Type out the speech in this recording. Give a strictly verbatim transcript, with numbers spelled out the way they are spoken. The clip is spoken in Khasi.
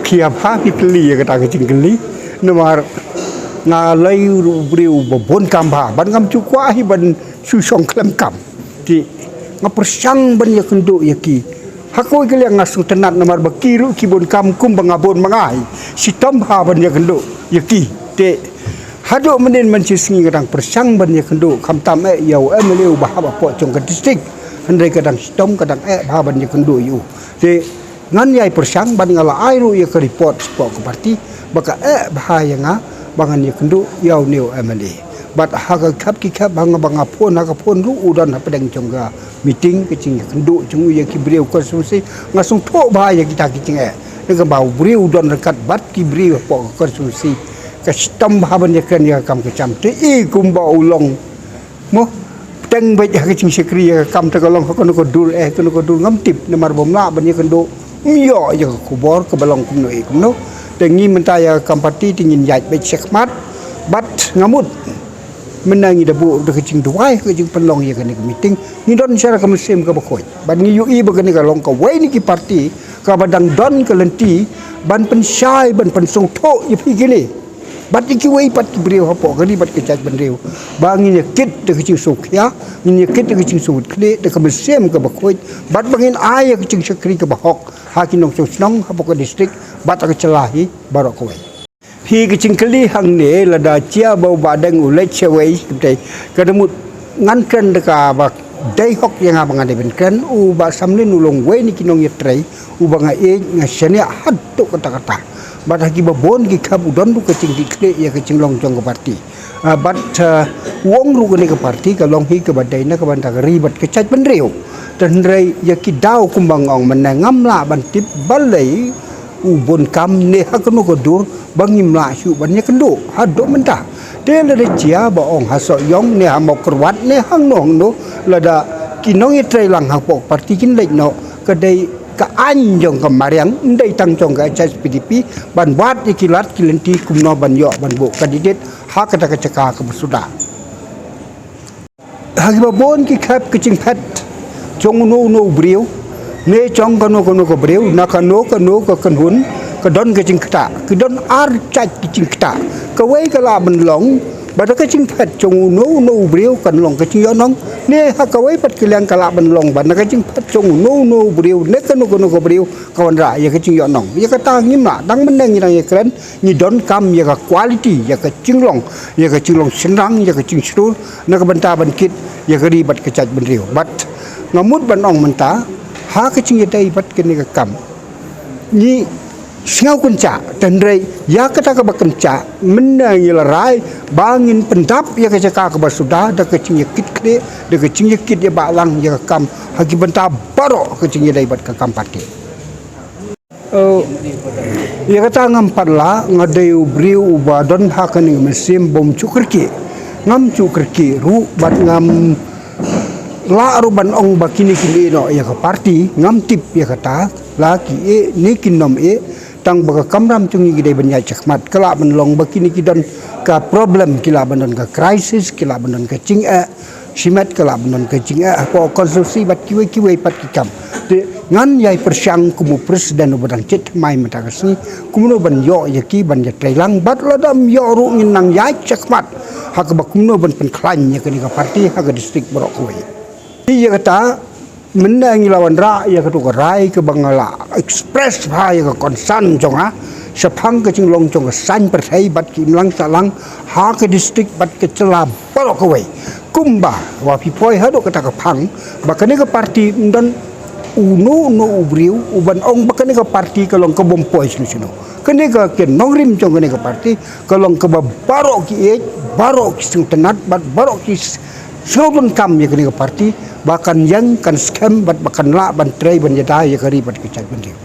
Khia bha phi kylli ïa kata ka jingkylli. Namar nga lei ruh u briew ba bun kam bha, ban ngam ju kwah hi ban shu shong khlem kam. Te nga pyrshang ban ïakynduh ïa ki. Ha kawei ka liang nga sngewtynnat namar ba ki ruh ki bun kam kum ba nga bun ma nga hi. Shitom bha ban ïakynduh ïa ki. Te haduh mynnin man shi sngi nga dang pyrshang ban ïakynduh, khamtam eh ïa u M L A uba hap hapoh jong ka district. Hynrei ka dang shitom, ka dang eh bha ban ïakynduh ïa u. Te ngan ïai pyrshang bad nga la ai ruh ïa ka report shapoh ka party ba ka eh bha ïa nga ba ngan ïakynduh ïa une u M L A. Bad ha ka khep ki khep, ha nga ba nga phone, ha ka phone ruh u don hapdeng jong ka meeting ka jingïakynduh jong u ïa ki briew constituency. Nga sngewthuh bha ïa kita ki jingeh. Nangta ba u briew u don ryngkat bad ki briew hapoh ka constituency, ka shitom bha ban ïakren ïa ka kam ka jam. Te i kumba u long Mo, teng beit ha ka jingshakri ïa ka kam, te ka long ha kano ka dur, eh, kano ka dur ngam tip, namar bym lah ban ïakynduh, ym ïoh ïa ka khubor kaba long kumno eh kumno. Te ngi mynta ïa ka kam party te ngin ïaid beit shakhmat. Bad nga mut mynta ngi da buh da ka jingduwai, ka jingpynlong ïa kane ka meeting, ngi don sha ka mynsiem kaba khuid. Bad ngi ïohi ba kane ka long kawei na ki party kaba dang don ka lynti ban pynshai, ban pynsngewthuh ïa phi kine. Bad ïa kiwei pat ki briew hapoh ka ri bad ka jaitbynriew ba ngin ïakit da ka jingsngewkhia, ngin ïakit da ka jingsngewkhia, da ka mynsiem kaba khuid, bad ba ngin ai ïa ka jingshakri kaba hok ha ki nongshong shnong hapoh ka district bad ha ka jylla hi baroh kawei. Hi ka jingkylli hangne, lada jia ba u Bah Deng u leit shawei, kumta ka da mut ngan kren da kaba dei hok ïa nga ba nga dei ban kren. U Bah Samlin u long uwei na ki nongïatrei uba nga ïeit, nga shaniah haduh katta katta. Bad ha kiba bun ki khep u don ruh ka jingkitkhlieh ïa ka jinglong jong ka party. Ah, bad, ah, u ong ruh kane ka party ka long hi kaba dei na ka bynta ka ri bad ka jaitbynriew. Te hynrei ïa ki daw kumba nga ong mynne ngam lah ban tip balei u bun kam ne ha kano ka dur ba ngim lah shuh ban ïakynduh haduh mynta. Te lada jia ba ong ha Sohiong ne ha Mawkyrwat ne hangno hangno, lada ki nongïatreilang hapoh party kin leit noh, ka dei ka aiñ jong ka mariang, ym dei tang jong ka H S P D P ban wad ïa ki lad ki lynti kumno ban ïoh ban buh candidate ha kata ka jaka kaba suda. Ha kiba bun ki khep ka jingphet jong uno uno u briew ne jong kano kano ka briew, na kano kano ka kynhun, ka don ka jingktah, ka don ar jait ka jingktah. Kawei ka lah ban long ba da ka jingphet jong uno uno u briew kan long ka jingïohnong, ne ha kawei pat ka liang ka lah ban long ba na ka jingphet jong uno uno u briew ne kano kano ka briew ka wanrah ïa ka jingïohnong. Ïa kata ngim lah, dang mynne ngi dang ïakren, ngi donkam ïa ka quality, ïa ka jinglong, ïa ka jinglong shynrang, ïa ka jingshlur na ka bynta ban kit ïa ka ri bad ka jaitbynriew. Bad nga mut ban ong mynta ha ka jingïadei bad kane ka kam, ngi sngew kynjah, te hynrei ïa kata kaba kynjah mynne ngi la rai ba ngin pyndap ïa ka jaka kaba suda da ka jingïakitkhlieh, da ka jingïakit ïa ba lang ïa ka kam ha ki bynta baroh ka jingïadei bad ka kam party. Oh, ïa kata ngam pat lah, nga dei u briew uba don ha kane ka mynsiem bym ju kyrkieh. Ngam ju kyrkieh ruh bad ngam lah ruh ban ong ba kine kin ïeh noh ïa ka party, ngam tip ïa kata, la ki ïeh ne kin nym ïeh, tang ba ka kamram jong ngi ki dei ban ïaid shakhmat, ka lah ban long ba kine ki don ka problem, ki lah ban don ka crisis, ki lah ban don ka jingeh shimet, ka lah ban don ka jingeh hapoh constituency bad kiwei kiwei pat ki kam. Te ngan ïai pyrshang kum u president uba dang jied thymmai mynta ka sngi kumno ban ïoh ïa ki ban ïatreilang, bad lada ym ïoh ruh ngin nang ïaid shakhmat ha kaba kumno ban pynkhlaiñ ïa kane ka party ha ka district baroh kawei. Ïa kata mynne ngi la wanrah ïa kato ka rai kaba nga la express bha ïa ka concern jong nga shaphang ka jinglong jong ka saiñ pyrthei bad ki imlang sahlang ha ka district bad ka jylla baroh kawei. Kumba wat phi poi haduh kata ka phang ba kane ka party ym don uno uno u briew uban ong ba kane ka party ka long ka bym poi shano shano. Kane ka, ka nongrim jong kane ka party ka long kaba baroh ki ïeit, baroh ki sngewtynnat bad baroh ki s-, sngewdonkam ïa kane ka party ba kan ïeng, kan skhem bad ba kan lah ban trei ban ïada ïa ka ri bad ka jaitbynriew.